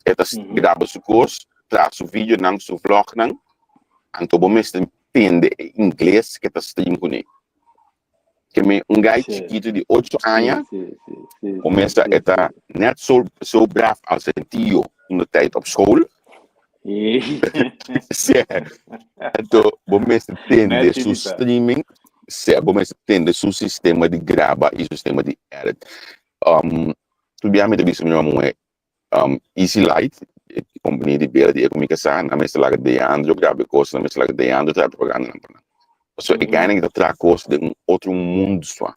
e ta graba su kos, traha su videonan, su vlognan, anto bo mester tende e ingles ke ta stream kuné. Ke men un guy chikitu di ocho aña kumesa e ta net zo, zo braaf als zijn tio in de tijd op school. Sí. Anto, bo mester tende Net su chibita. streaming, sí, bo mester tende su sistema di graba i su sistema di edit. Tur bia mi ta bisa mi muhé, Easy Light, e kompania di bera di e ku mi kasá, nan mester laga Deandro graba e kos, nan mester laga Deandro traha propagandanan pa nan. Pasobra e gainan ta traha kos den un otro mundu sua.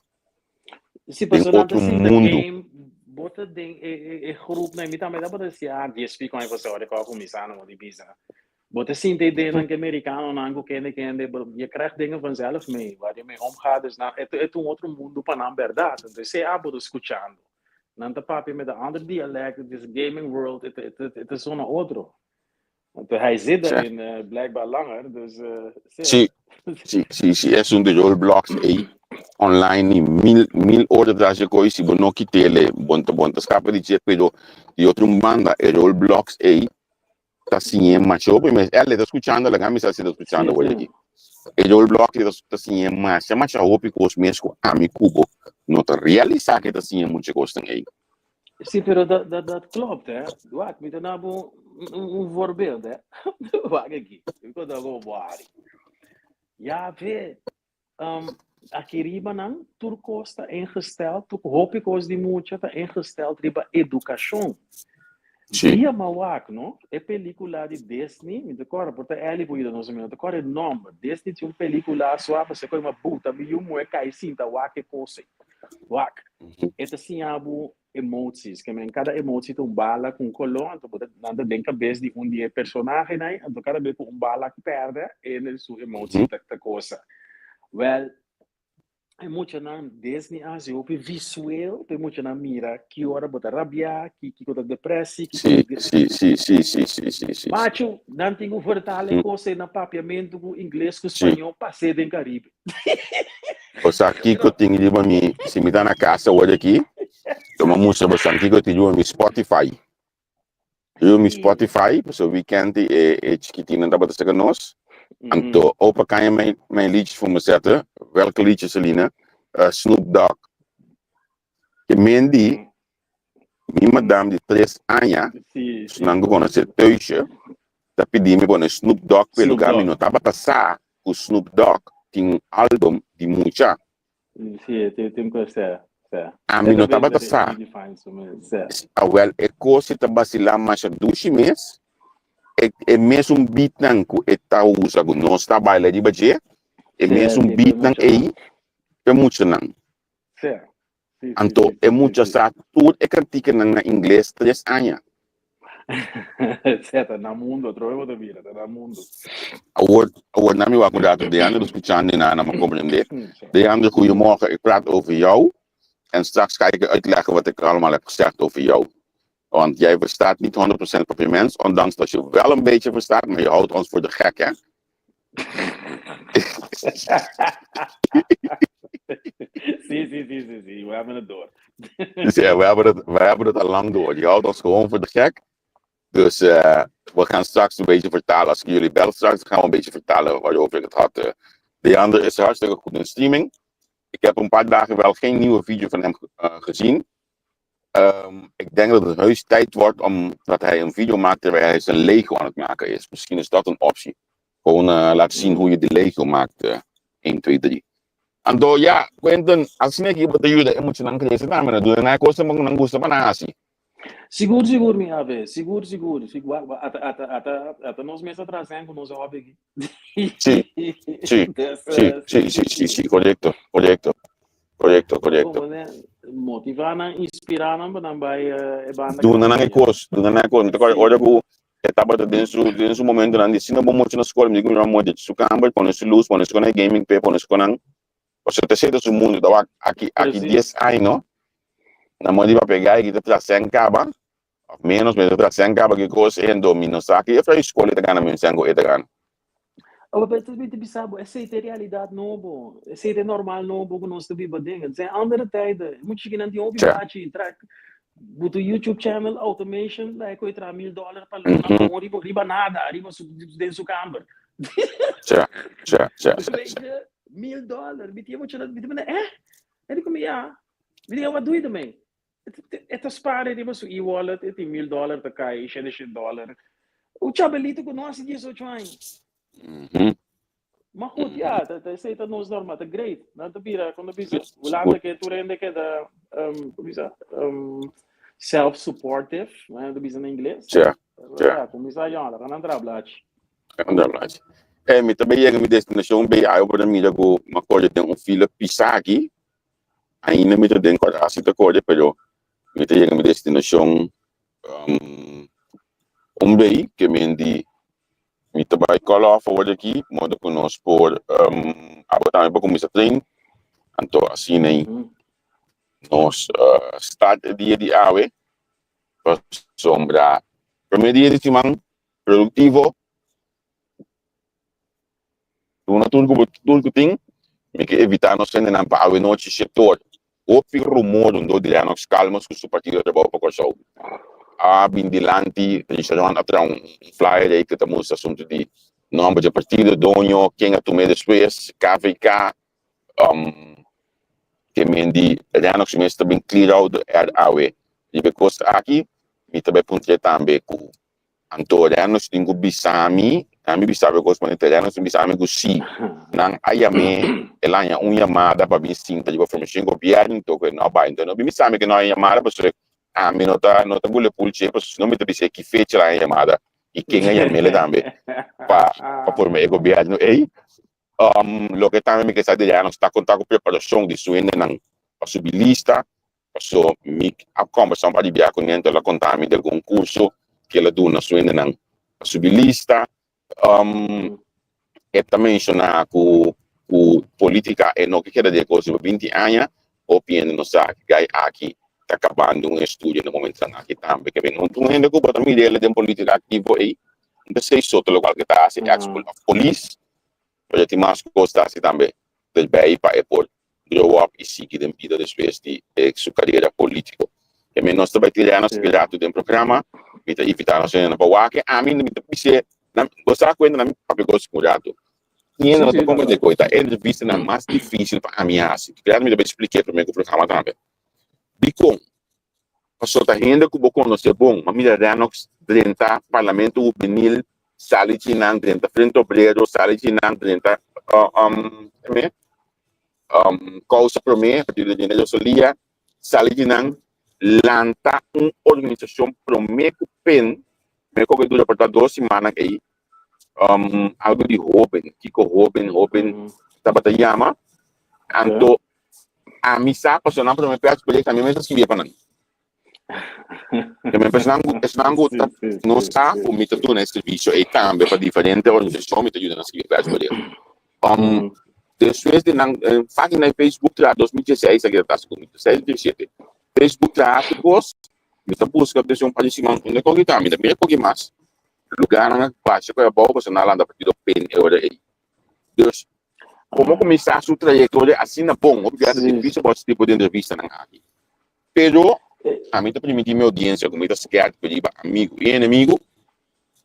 Si Den pasobra nan ta otro sinta mundu. game, bo ta den e e e groep nan, mi tambe tabata si ah dies pico aña pasá ora ku a kuminsá nan di bisa. Bo ta sinta e denan ku e merikanonan ku kende kende, bo je krijgt dingen vanzelf mee, waar je mee omgaat, dus nan e ta un otro mundu pa nan bèrdat. Entonces esei abo ta skuchando. Nan ta papia met een ander dialect, het is gaming world, het is zona otro. Want hij zit daarin blijkbaar langer, dus Sí, sí, sí, sí, es un de Roblox ei online ni mil mil ora tras de koi si bo no kitele bon ta skapa di dje pero di otro banda e Roblox ei ta siñ'é masha hopi mes. El ta skuchando, laga mi sa si ta skuchando awor aki. E Roblox ei ta siñ'é masha masha hopi kos mes ku ami ku bo no ta realisá ku e ta siñ'é mucha kosnan ei. Sí, pero dat, dat, dat klopt, hè. Wak, mi ta dá bo un voorbeeld, hè. Wak aki. Mi kon ta bo wari. Ja, ve, aki riba nan, tur kos ta ingesteld, tur hopi kos di mucha ta ingesteld riba edukashon. Dia ma wak, no? E pelikula di Disney, mi ta kòrda, por ta Ellie por yuda nos, mi no ta kòrda e nòmber. Disney tin un pelikula sua, pasobra ku e ma buta mi yu muhé kai sinta wak e kos ei. Wak, e ta siña bo emoties, ke men kada emotie ta un bala ku un koló, anto bo ta nan ta den kabes di un di e personahenan, anto kada bes ku un bala pèrdè, e su emotie ta kosa. Wèl, e muchanan Disney a hasi hopi visueel pa e muchanan mira ki ora bo ta rabiá, ki kiko ta depresi, kiko ta Machu, nan tin ku vertala e kos ei na papiamentu ku ingles ku spañó pas'é den Karibe. Bo sa kiko tin riba mi, si mi ta na kas awor aki, lo mi a mustra bosan kiko tin riba mi Spotify. Riba mi Spotify, pasobra weekend e e chikitinnan tabata serka nos, anto opa kan je mijn, mijn liedjes voor me zetten? Welke liedje, Selina? Snoop Dogg. Ke men di, mi madam di tres aña, nan ku konosé Teusje, ta pidi mi pone Snoop Dogg p'e lugar mi no tabata sa ku Snoop Dogg tin un album di mucha. Ami no tabata sa. Awel e kos si ta basilá masha dushi mes, e e mesun beatnan ku e ta usa ku nos ta baila riba dje, e mesun beatnan ei p'e muchanan. Anto e mucha sa tur e kantikanan na ingles tres aña. Seta, na mundo, atrobe bo ta bira, ta na mundo. Awor, awor na mi wak un rato, Deandro escuchando na na me comprende. Deandro, goedemorgen, ik praat over jou. En straks ga ik je uitleggen wat ik allemaal heb gezegd over jou. Want jij verstaat niet 100% Papiaments, ondanks dat je wel een beetje verstaat, maar je houdt ons voor de gek, hè? Sí, sí, sí, sí, sí, we hebben het door. Dus ja, we hebben het al lang door. Je houdt ons gewoon voor de gek. Dus we gaan straks een beetje vertalen. Als ik jullie bel straks, dan gaan we een beetje vertalen waarover ik het had. Deandre is hartstikke goed in streaming. Ik heb een paar dagen wel geen nieuwe video van hem gezien. Ik denk dat het heus tijd wordt omdat hij een video maakt terwijl hij zijn Lego aan het maken is. Misschien is dat een optie. Gewoon laten zien hoe je de Lego maakt. 1, 2, 3. Anto ja, Quentin, asina aki bo ta yuda e muchanan krese tambe, no duna nan e kosnan ku nan gusta pa nan hasi. Sigur, sigur, mi ave. Sigur, sigur. Sigur. Ata, ata, ata, ata nos mes a traha ku nos hobby aki. Sí, sí, Dus, sí, sí, sí, sí, sí, sí, sí. sí, korekto, korekto, korekto, korekto. Como ne, motivá nan, inspirá nan pa nan bai e banda Duna nan grandi e ya. kos, duna nan e kos. Mi ta kòrda ora Sí. ku e tabata den su momentonan di asina bo mucha na skol, mi di ku mi mama mochi su kamber, pone su lus, pone su konan e gaming p'e, pone su konan. Pasobra ta esei ta su mundu, ta wak aki aki dies Precies. aña no, nan mochi papia gai ki ta traha sèn kaba, òf ménos, mi ta traha sèn kaba ki kos ei, anto mi no sa ki e skol e ta gana men sèn ku e ta gana. Oh, pero mi ta bisa bo, esei ta e realidat nobo, esei ta e normal nobo ku nos ta biba den. Het zijn andere tijden. Mucha chikinan tin hopi bachi, tra bo tu YouTube channel automation, la e koe traha mil dollar pa luna, gewoon riba, riba nada, riba su, den su kamber. Tja, tja, tja, tja, Weet tja. je, mil dollar, mi tin mucha, mi tin, eh? En di komo, ja. Mi di, wat doe je ermee? E ta spara riba su e-wallet, e tin mil dollar ta kai, shete shet dollar. Un chabelito ku no hasi 18 aña. Maar goed, ja, dat esei ta nos norma, ta great. Nan ta bira, kon ta bisa, Hulanda ke tur hende keda, kon bisa, self-supportive, nan ta bisa na ingles. Ja, ja. Ja, kuminsá yon, laga nan traha blachi. Laga nan traha blachi. Eh, mi ta bay yega mi destinashon bay ayo por a mira ku mi a kore den un fila pisá aki. Ainda mi ta den kòrda si ta kore, pero mi ta yega mi destinashon un bay ke men di Mi ta bai call off awor di aki, modo ku nos por abo tambe por kuminsá train. Anto asina ei nos start e dia di awe pasobra promé dia di siman produktivo. Duna tur ku bo tur ku tin, mi ke evitá nos hendenan pa awe nochi shektor. Hopi rumor rondó di Lennox Calmes ku su partido Trabou pa Kòrsou a bin dilanti. Richard a traha un flyer ei ku ta mustra asuntu di nòmber dje partido, doño, ken a tum'é despues, KVK, ke men di Lennox mes ta bin clear out de air awe riba e kos aki. Mi ta bai puntr'é tambe ku Anto Renus tin ku bisa mi, nan mi bisa bo e kos manera Renus tin bisa mi ku si nan a yam'é, el a haña un yamada pa bin sinta riba formashon di gobièrnu, anto ku e no a bai. Anto e no bin bisa mi ku e no a haña yamada pasobra ami no ta no ta bule pulch'é pasobra si no mi ta bis'é ki fecha el a haña yamada i ken a yam'é tambe pa pa forma e gobièrnu ei. Loke tambe mi ke sa di Renus ta konta ku preparashon di su hendenan pa subi lista. Paso mi a kombersá un par di bia ku Nento, el a konta mi di algun kurso ku el a duna su hendenan pa subi lista. E ta menshoná ku ku polítika e no ke keda di e kos riba 20 aña. Hopi hende no sa ku guy aki ta kabando un estudio na momentonan aki tambe. Ke no un hende ku bo ta mira el den polítika aktivo ei. N ta sei so ta lokual ke ta hasi ex polis. Pero tin mas kos ta hasi tambe derbei pa e por grow up i sigui den bida despues di su karera politiko. E men nos ta bai tira nos ratu den programa, mi ta invita nos hendenan pa wak. Ami mi ta bis'é, bo sa kuenta nan mi papia kos un ratu. Hende no ta komprende ku e ta e entrevistanan mas difisil pa ami hasi. Claro mi ta bai splik'é promé ku programa tambe. Dikon? Pasobra ta hende ku bo konosé bon. M'a mira Rennox drenta Parlamento Hubenil, sali djinan drenta Frente Obrero, sali djinan drenta Kousa Promé, Partido di Nelo Solia, sali djinan lanta un organisashon promé ku pen, mi koke dura por ta dos simannan ei, algu di hóben, kiko hóben, hóben tabata yama, anto Ami sa pasobra nan prome pers project ami mes a skibie pa nan. Te men esnan ku esnan ku ta no sa ku mi ta duna e servisio ei tambe pa diferente organisashon mi ta yuda nan skibi pers project. Despues di nan fágina na Facebook traha 2016 aki ta ta segun mi 16 17 Facebook traha su kos mi ta buska desde un par di siman unda koki ta mi ta mira koki mas lugarnan a basha ku e abou pasobra nan a lanta partido pen e ora ei. Dus Como cuminsa su trayectoria asina bon, hopi bia ta dificil pa haci tipo di entrevistanan aki. Pero ami ta permiti mi audiencia cu mi ta skerp riba amigo y enemigo,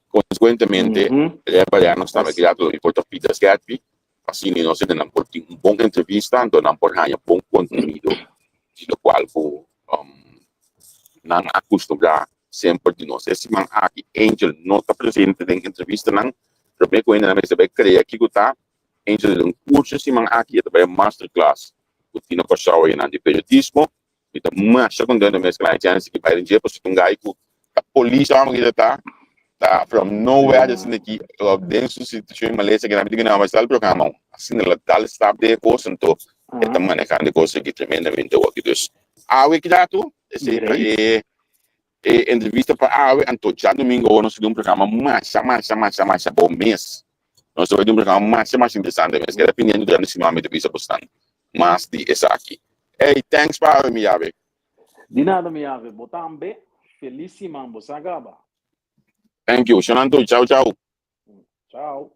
consecuentemente Reba ya nos tambe keda lo mi por ta pida skerpi pa asina nos hendenan por tin un bon entrevista anto nan por haña bon contenido di locual cu nan a custumbra semper di nos. E siman aki Angel no ta presente den entrevistanan, prome cu hendenan mester bay crea kico ta Angel den un curso siman aki, e ta bay un masterclass cu tin na Kòrsou einan di periodismo. Mi ta masha contento mes cu nan a chance di bay den dje, pasobra un guy cu ta polis amo ki ta ta, ta from nowhere asina aki den su situacion malesa ki nan mi tin cu nan bay sal programa asina la dal stap den e cos anto e ta manehando e cos aki tremendamente hopi. Dus awe ki rato esey ta e E entrevista pa awe, anto djadumingo awor nos ta den un programa masha, masha, masha, masha bon mes. Nos ta bai den un programa masha, masha interesante mes. Keda pendiente durante siman mi ta bisa bosnan mas di esaki. Ey, thanks pa awe mi yabe. Di nada mi yabe, bo tambe. Felis siman, bo sa gaba. Thank you. Shonantu, chao chao. Chao.